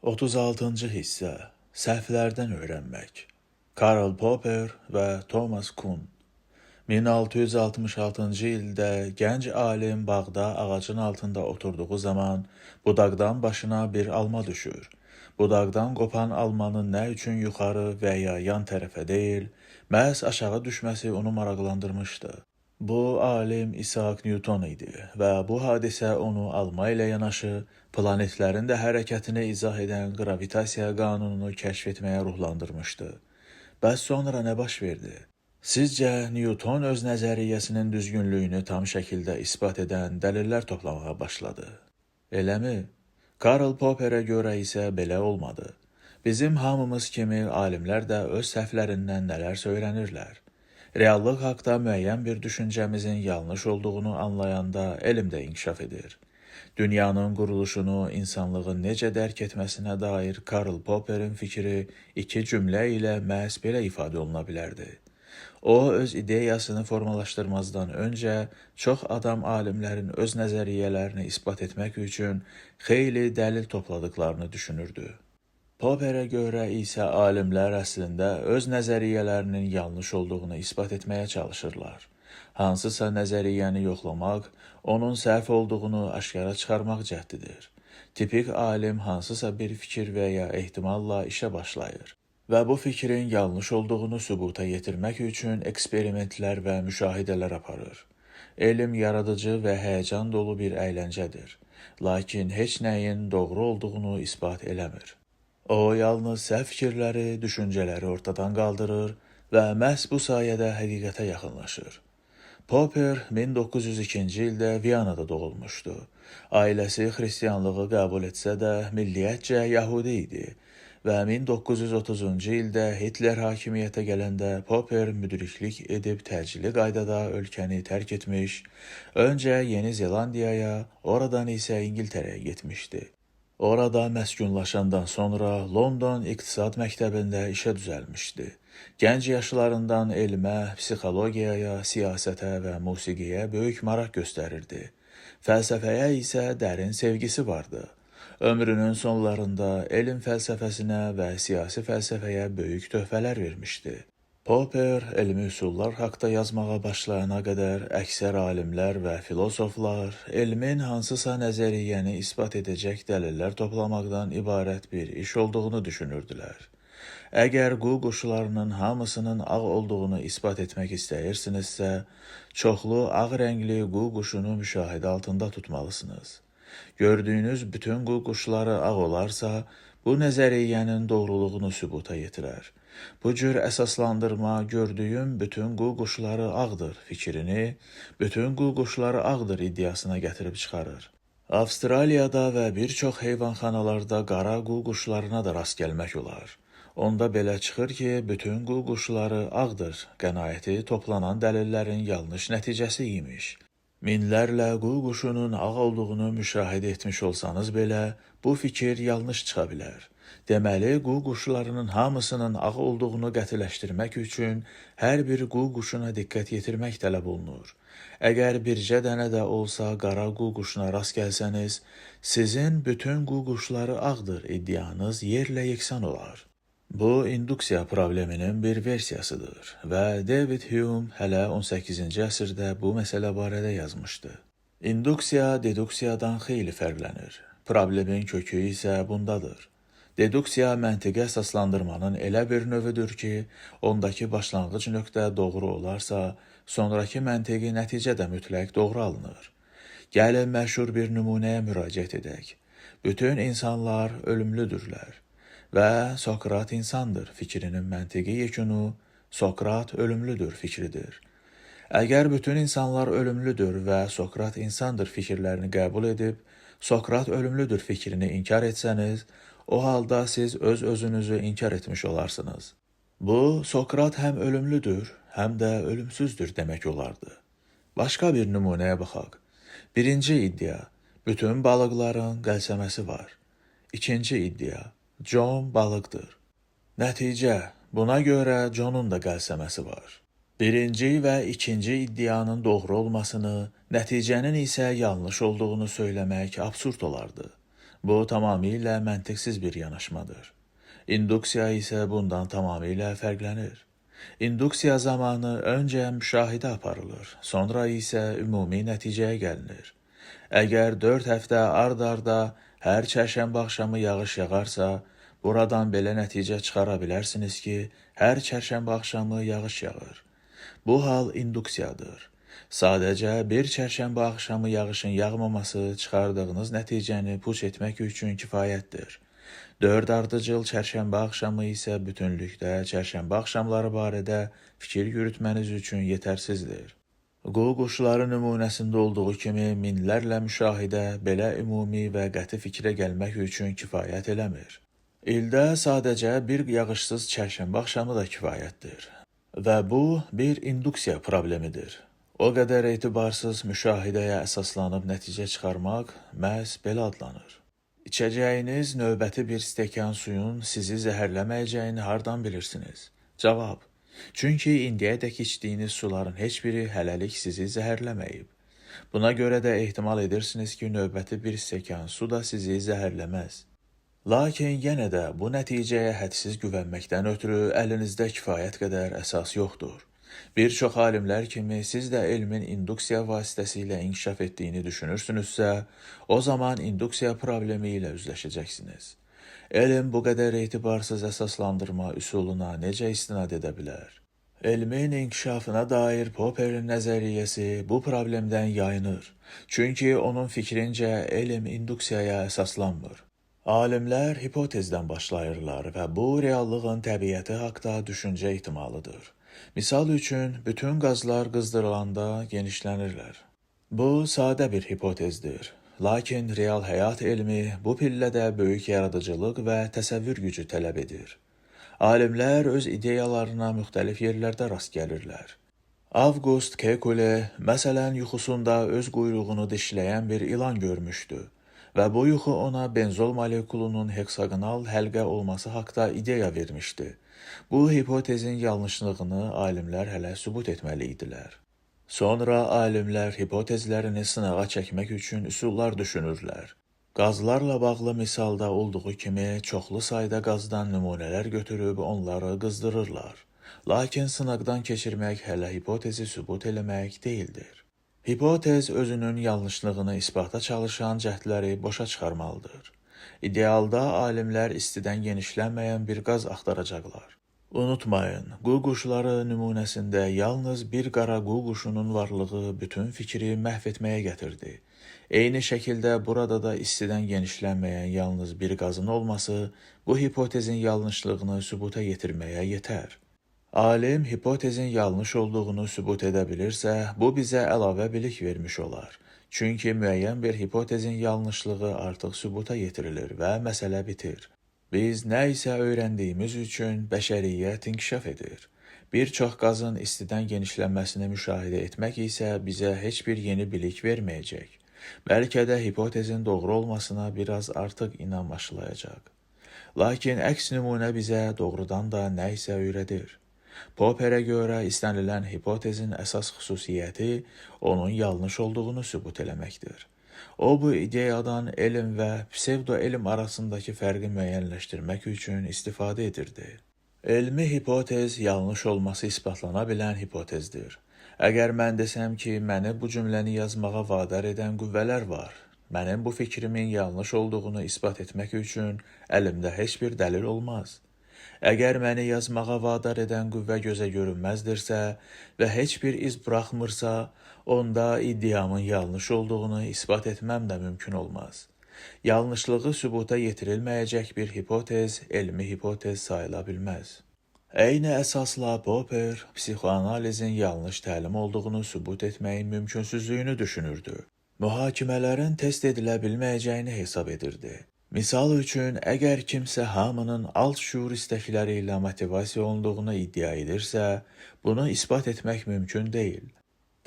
36-cı hissə: Səhvlərdən öyrənmək. Karl Popper və Thomas Kuhn. 1666-cı ildə gənc alim bağda ağacın altında oturduğu zaman budaqdan başına bir alma düşür. Budaqdan qopan almanın nə üçün yuxarı və ya yan tərəfə deyil, məhz aşağı düşməsi onu maraqlandırmışdı. Bu alim İsaak Newton idi və bu hadisə onu alma ilə yanaşı planetlərin də hərəkətini izah edən qravitasiya qanununu kəşf etməyə ruhlandırmışdı. Bəs sonra nə baş verdi? Sizcə Newton öz nəzəriyyəsinin düzgünlüyünü tam şəkildə isbat edən dəlillər toplamağa başladı? Eləmi? Karl Popperə görə isə belə olmadı. Bizim hamımız kimi alimlər də öz səhvlərindən nələrsə öyrənirlər. Reallıq haqda müəyyən bir düşüncəmizin yanlış olduğunu anlayanda elm də inkişaf edir. Dünyanın quruluşunu insanlığın necə dərk etməsinə dair Karl Popperin fikri iki cümlə ilə məhz belə ifadə oluna bilərdi. O, öz ideyasını formalaşdırmazdan öncə çox adam alimlərin öz nəzəriyyələrini isbat etmək üçün xeyli dəlil topladıqlarını düşünürdü. Popperə görə isə alimlər əslində öz nəzəriyyələrinin yanlış olduğunu isbat etməyə çalışırlar. Hansısa nəzəriyyəni yoxlamaq, onun səhv olduğunu aşkara çıxarmaq cəhdidir. Tipik alim hansısa bir fikir və ya ehtimalla işə başlayır və bu fikrin yanlış olduğunu sübuta yetirmək üçün eksperimentlər və müşahidələr aparır. Elm yaradıcı və həyəcan dolu bir əyləncədir, lakin heç nəyin doğru olduğunu isbat eləmir. O, yalnız səhv fikirləri, düşüncələri ortadan qaldırır və məhz bu sayədə həqiqətə yaxınlaşır. Popper 1902-ci ildə Viyanada doğulmuşdu. Ailəsi xristianlığı qəbul etsə də milliyyətcə Yahudi idi və 1930-cu ildə Hitler hakimiyyətə gələndə Popper müdriklik edib təcili qaydada ölkəni tərk etmiş, öncə Yeni Zelandiyaya, oradan isə İngiltərəyə getmişdi. Orada məskunlaşandan sonra London İqtisad Məktəbində işə düzəlmişdi. Gənc yaşlarından elmə, psixologiyaya, siyasətə və musiqiyə böyük maraq göstərirdi. Fəlsəfəyə isə dərin sevgisi vardı. Ömrünün sonlarında elm fəlsəfəsinə və siyasi fəlsəfəyə böyük töhfələr vermişdi. Popper elmi üsullar haqda yazmağa başlayana qədər əksər alimlər və filosoflar elmin hansısa nəzəriyyəni isbat edəcək dəlillər toplamaqdan ibarət bir iş olduğunu düşünürdülər. Əgər qu quşlarının hamısının ağ olduğunu isbat etmək istəyirsinizsə, çoxlu ağ rəngli qu quşunu müşahidə altında tutmalısınız. Gördüyünüz bütün qu quşları ağ olarsa, bu nəzəriyyənin doğruluğunu sübuta yetirər. Bu cür əsaslandırma gördüyüm bütün qu quşları ağdır fikrini, bütün qu quşları ağdır iddiasına gətirib çıxarır. Avstraliyada və bir çox heyvanxanalarda qara qu quşlarına da rast gəlmək olar. Onda belə çıxır ki, bütün qu quşları ağdır qənaəti toplanan dəlillərin yanlış nəticəsi imiş. Minlərlə qu quşunun ağ olduğunu müşahidə etmiş olsanız belə, bu fikir yanlış çıxa bilər. Deməli, qu quşlarının hamısının ağ olduğunu qətiləşdirmək üçün hər bir qu quşuna diqqət yetirmək tələb olunur. Əgər bircə dənə də olsa qara qu quşuna rast gəlsəniz, sizin bütün qu quşları ağdır iddianız yerlə yeksan olar. Bu, induksiya probleminin bir versiyasıdır və David Hume hələ 18-ci əsrdə bu məsələ barədə yazmışdı. İnduksiya deduksiyadan xeyli fərqlənir. Problemin kökü isə bundadır. Deduksiya məntiqi əsaslandırmanın elə bir növüdür ki, ondakı başlanğıc nöqtə doğru olarsa, sonrakı məntiqi nəticə də mütləq doğru alınır. Gəlin məşhur bir nümunəyə müraciət edək. Bütün insanlar ölümlüdürlər və Sokrat insandır fikrinin məntiqi yekunu Sokrat ölümlüdür fikridir. Əgər bütün insanlar ölümlüdür və Sokrat insandır fikirlərini qəbul edib, Sokrat ölümlüdür fikrini inkar etsəniz, o halda siz öz-özünüzü inkar etmiş olarsınız. Bu, Sokrat həm ölümlüdür, həm də ölümsüzdür demək olardı. Başqa bir nümunəyə baxaq. Birinci iddia, bütün balıqların qəlsəməsi var. İkinci iddia, John balıqdır. Nəticə, buna görə Johnun da qəlsəməsi var. Birinci və ikinci iddianın doğru olmasını, nəticənin isə yanlış olduğunu söyləmək absurd olardı. Bu tamamilə məntiqsiz bir yanaşmadır. İnduksiya isə bundan tamamilə fərqlənir. İnduksiya zamanı öncə müşahidə aparılır, sonra isə ümumi nəticəyə gəlinir. Əgər 4 həftə ard-arda hər çərşənbə axşamı yağış yağarsa, buradan belə nəticə çıxara bilərsiniz ki, hər çərşənbə axşamı yağış yağır. Bu hal induksiyadır. Sadəcə bir çərşənbə axşamı yağışın yağmaması çıxardığınız nəticəni puç etmək üçün kifayətdir. 4 ardıcıl çərşənbə axşamı isə bütünlükdə çərşənbə axşamları barədə fikir yürütməniz üçün yetərsizdir. Qu quşları nümunəsində olduğu kimi minlərlə müşahidə belə ümumi və qəti fikrə gəlmək üçün kifayət eləmir. İldə sadəcə bir yağışsız çərşənbə axşamı da kifayətdir. Və bu bir induksiya problemidir. O qədər etibarsız müşahidəyə əsaslanıb nəticə çıxarmaq məhz belə adlanır. İçəcəyiniz növbəti bir stəkan suyun sizi zəhərləməyəcəyini hardan bilirsiniz? Cavab: Çünki indiyədək içdiyiniz suların heç biri hələlik sizi zəhərləməyib. Buna görə də ehtimal edirsiniz ki, növbəti bir stəkan su da sizi zəhərləməz. Lakin yenə də bu nəticəyə hədsiz güvənməkdən ötürü əlinizdə kifayət qədər əsas yoxdur. Bir çox alimlər kimi siz də elmin induksiya vasitəsilə inkişaf etdiyini düşünürsünüzsə, o zaman induksiya problemi ilə üzləşəcəksiniz. Elm bu qədər etibarsız əsaslandırma üsuluna necə istinad edə bilər? Elmin inkişafına dair Popperin nəzəriyyəsi bu problemdən yayınır. Çünki onun fikrincə elm induksiyaya əsaslanmır. Alimlər hipotezdən başlayırlar və bu reallığın təbiəti haqda düşüncə ehtimalıdır. Misal üçün, bütün qazlar qızdırılanda genişlənirlər. Bu sadə bir hipotezdir. Lakin real həyat elmi bu pillədə böyük yaradıcılıq və təsəvvür gücü tələb edir. Alimlər öz ideyalarına müxtəlif yerlərdə rast gəlirlər. Avqust Kekule, məsələn, yuxusunda öz quyruğunu dişləyən bir ilan görmüşdü və bu yuxu ona benzol molekulunun heksaqonal həlqə olması haqda ideya vermişdi. Bu hipotezin yanlışlığını alimlər hələ sübut etməli idilər. Sonra alimlər hipotezlərini sınağa çəkmək üçün üsullar düşünürlər. Qazlarla bağlı misalda olduğu kimi çoxlu sayda qazdan nümunələr götürüb onları qızdırırlar. Lakin sınaqdan keçirmək hələ hipotezi sübut eləmək deyildir. Hipotez özünün yanlışlığını isbata çalışan cəhdləri boşa çıxarmalıdır. İdealda alimlər istidən genişlənməyən bir qaz axtaracaqlar. Unutmayın, qu quşları nümunəsində yalnız bir qara qu quşunun varlığı bütün fikri məhv etməyə gətirdi. Eyni şəkildə burada da istidən genişlənməyən yalnız bir qazın olması bu hipotezin yanlışlığını sübuta yetirməyə yetər. Alim hipotezin yanlış olduğunu sübut edə bilirsə, bu bizə əlavə bilik vermiş olar. Çünki müəyyən bir hipotezin yanlışlığı artıq sübuta yetirilir və məsələ bitir. Biz nə isə öyrəndiyimiz üçün bəşəriyyət inkişaf edir. Bir çox qazın istidən genişlənməsini müşahidə etmək isə bizə heç bir yeni bilik verməyəcək. Bəlkə də hipotezin doğru olmasına biraz artıq inam aşılayacaq. Lakin əks nümunə bizə doğrudan da nə isə öyrədir. Popperə görə istənilən hipotezin əsas xüsusiyyəti onun yanlış olduğunu sübut eləməkdir. O bu ideyadan elm və psevdo-elm arasındakı fərqi müəyyənləşdirmək üçün istifadə edirdi. Elmi hipotez yanlış olması isbatlana bilən hipotezdir. Əgər mən desəm ki, məni bu cümləni yazmağa vadar edən qüvvələr var, mənim bu fikrimin yanlış olduğunu isbat etmək üçün əlimdə heç bir dəlil olmaz. Əgər məni yazmağa vadar edən qüvvə gözə görünməzdirsə və heç bir iz buraxmırsa, onda iddiamın yanlış olduğunu isbat etməm də mümkün olmaz. Yanlışlığı sübuta yetirilməyəcək bir hipotez elmi hipotez sayıla bilməz. Eyni əsasla Popper psixoanalizin yanlış təlim olduğunu sübut etməyin mümkünsüzlüyünü düşünürdü. Mühakimələrin test edilə bilməyəcəyini hesab edirdi. Misal üçün, əgər kimsə hamının alt şüur istəkləri ilə motivasiya olunduğunu iddia edirsə, bunu isbat etmək mümkün deyil.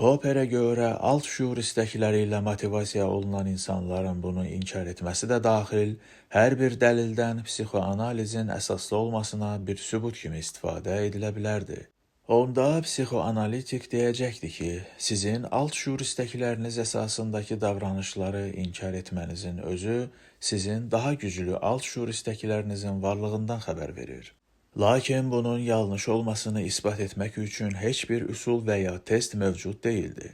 Popperə görə alt şüur istəkləri ilə motivasiya olunan insanların bunu inkar etməsi də daxil, hər bir dəlildən psixoanalizin əsaslı olmasına bir sübut kimi istifadə edilə bilərdi. Onda psixoanalitik deyəcəkdi ki, sizin alt şüur istəkləriniz əsasındakı davranışları inkar etmənizin özü sizin daha güclü alt şüur istəklərinizin varlığından xəbər verir. Lakin bunun yanlış olmasını isbat etmək üçün heç bir üsul və ya test mövcud deyildi.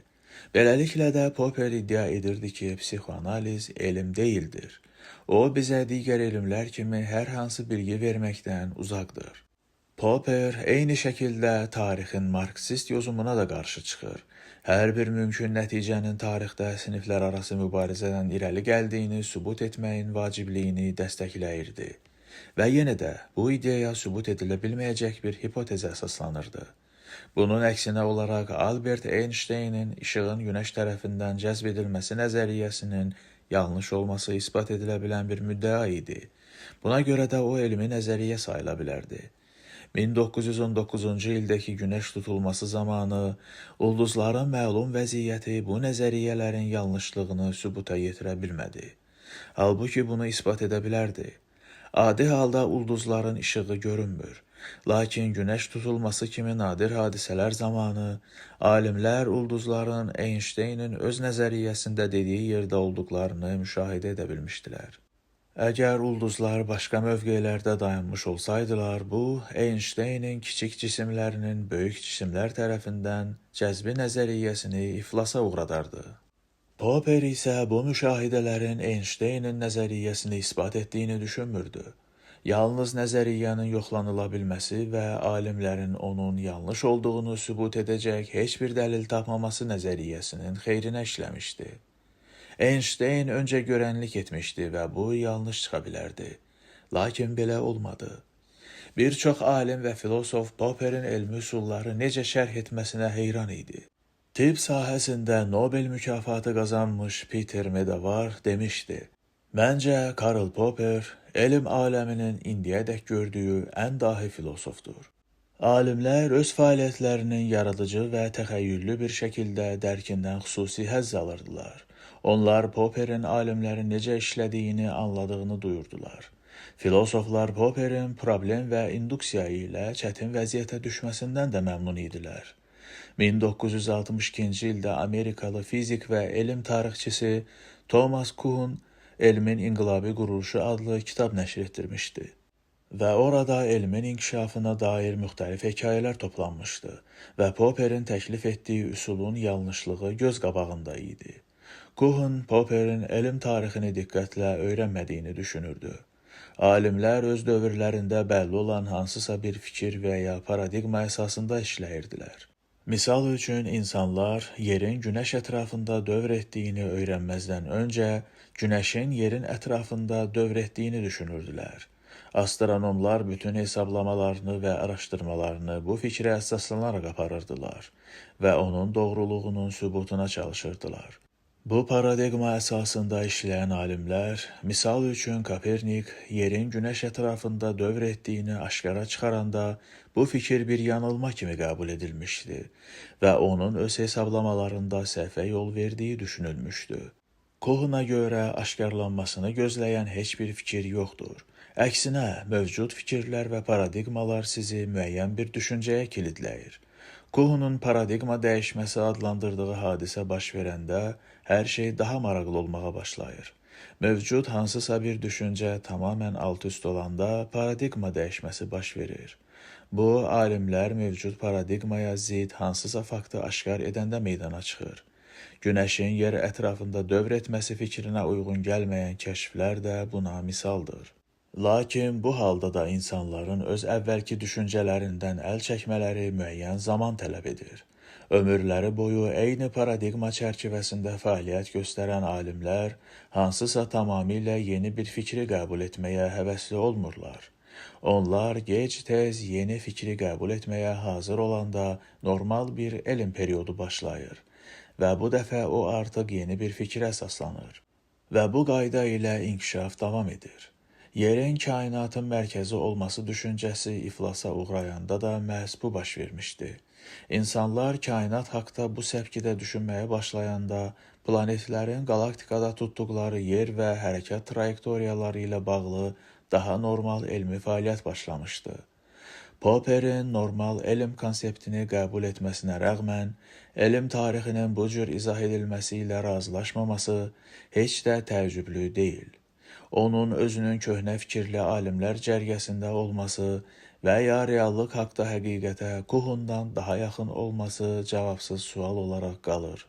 Beləliklə də Popper iddia edirdi ki, psixoanaliz elm deyildir. O bizə digər elmlər kimi hər hansı bilgi verməkdən uzaqdır. Popper eyni şəkildə tarixin marksist yozumuna da qarşı çıxır. Hər bir mümkün nəticənin tarixdə siniflərarası mübarizədən irəli gəldiyini sübut etməyin vacibliyini dəstəkləyirdi. Və yenə də bu ideya sübut edilə bilməyəcək bir hipotezə əsaslanırdı. Bunun əksinə olaraq Albert Einsteynin işığın günəş tərəfindən cəzb edilməsi nəzəriyyəsinin yanlış olması isbat edilə bilən bir müddəa idi. Buna görə də o elmi nəzəriyyə sayıla bilərdi. 1919-cu ildəki günəş tutulması zamanı ulduzların məlum vəziyyəti bu nəzəriyyələrin yanlışlığını sübuta yetirə bilmədi. Halbuki bunu isbat edə bilərdi. Adi halda ulduzların işığı görünmür. Lakin günəş tutulması kimi nadir hadisələr zamanı alimlər ulduzların Einsteynin öz nəzəriyyəsində dediyi yerdə olduqlarını müşahidə edə bilmişdilər. Əgər ulduzlar başqa mövqelərdə dayanmış olsaydılar, bu Einsteynin kiçik cisimlərinin böyük cisimlər tərəfindən cəzbi nəzəriyyəsini iflasa uğradardı. Popper isə bu müşahidələrin Einsteynin nəzəriyyəsini isbat etdiyini düşünmürdü. Yalnız nəzəriyyənin yoxlanıla bilməsi və alimlərin onun yanlış olduğunu sübut edəcək heç bir dəlil tapmaması nəzəriyyəsinin xeyrinə işləmişdi. Einstein öncə görənlik etmişdi və bu yanlış çıxa bilərdi. Lakin belə olmadı. Bir çox alim və filosof Popperin elmi üsulları necə şərh etməsinə heyran idi. Tibb sahəsində Nobel mükafatı qazanmış Peter Medavar demişdi: "Məncə Karl Popper elm aləminin indiyədək gördüyü ən dahi filosofdur." Alimlər öz fəaliyyətlərinin yaradıcı və təxəyyüllü bir şəkildə dərkindən xüsusi həzz alırdılar. Onlar Popperin alimlərin necə işlədiyini anladığını duyurdular. Filosoflar Popperin problem və induksiya ilə çətin vəziyyətə düşməsindən də məmnun idilər. 1962-ci ildə Amerikalı fizik və elm tarixçisi Thomas Kuhn Elmin İnqilabi Quruluşu adlı kitab nəşr etdirmişdi və orada elmin inkişafına dair müxtəlif hekayələr toplanmışdı və Popperin təklif etdiyi üsulun yanlışlığı göz qabağında idi. Kuhn Popperin elm tarixini diqqətlə öyrənmədiyini düşünürdü. Alimlər öz dövrlərində bəlli olan hansısa bir fikir və ya paradigma əsasında işləyirdilər. Misal üçün, insanlar yerin günəş ətrafında dövr etdiyini öyrənməzdən öncə günəşin yerin ətrafında dövr etdiyini düşünürdülər. Astronomlar bütün hesablamalarını və araşdırmalarını bu fikrə əsaslanaraq aparırdılar və onun doğruluğunun sübutuna çalışırdılar. Bu paradigma əsasında işləyən alimlər, misal üçün Kopernik yerin günəş ətrafında dövr etdiyini aşkara çıxaranda bu fikir bir yanılma kimi qəbul edilmişdi və onun öz hesablamalarında səhvə yol verdiyi düşünülmüşdü. Kuhna görə aşkarlanmasını gözləyən heç bir fikir yoxdur. Əksinə, mövcud fikirlər və paradigmalar sizi müəyyən bir düşüncəyə kilidləyir. Kuhnun paradigma dəyişməsi adlandırdığı hadisə baş verəndə hər şey daha maraqlı olmağa başlayır. Mövcud hansısa bir düşüncə tamamilə alt-üst olanda paradigma dəyişməsi baş verir. Bu, alimlər mövcud paradigmaya zidd hansısa faktı aşkar edəndə meydana çıxır. Günəşin yer ətrafında dövr etməsi fikrinə uyğun gəlməyən kəşflər də buna misaldır. Lakin bu halda da insanların öz əvvəlki düşüncələrindən əl çəkmələri müəyyən zaman tələb edir. Ömürləri boyu eyni paradigma çərçivəsində fəaliyyət göstərən alimlər hansısa tamamilə yeni bir fikri qəbul etməyə həvəsli olmurlar. Onlar gec-tez yeni fikri qəbul etməyə hazır olanda normal bir elm periodu başlayır və bu dəfə o artıq yeni bir fikrə əsaslanır. Və bu qayda ilə inkişaf davam edir. Yerin kainatın mərkəzi olması düşüncəsi iflasa uğrayanda da məhz bu baş vermişdi. İnsanlar kainat haqda bu səpkidə düşünməyə başlayanda planetlərin qalaktikada tutduqları yer və hərəkət trayektoriyaları ilə bağlı daha normal elmi fəaliyyət başlamışdı. Popperin normal elm konseptini qəbul etməsinə rəğmən, elm tarixinin bu cür izah edilməsi ilə razılaşmaması heç də təəccüblü deyil. Onun özünün köhnə fikirli alimlər cərgəsində olması və ya reallıq haqda həqiqətə Kuhndan daha yaxın olması cavabsız sual olaraq qalır.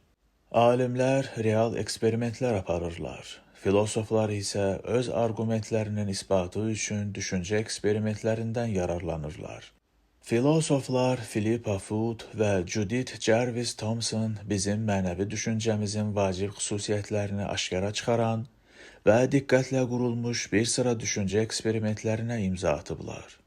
Alimlər real eksperimentlər aparırlar. Filosoflar isə öz arqumentlərinin isbatı üçün düşüncə eksperimentlərindən yararlanırlar. Filosoflar Philippa Foot və Judith Jarvis Thomson bizim mənəvi düşüncəmizin vacib xüsusiyyətlərini aşkara çıxaran və diqqətlə qurulmuş bir sıra düşüncə eksperimentlərinə imza atıblar.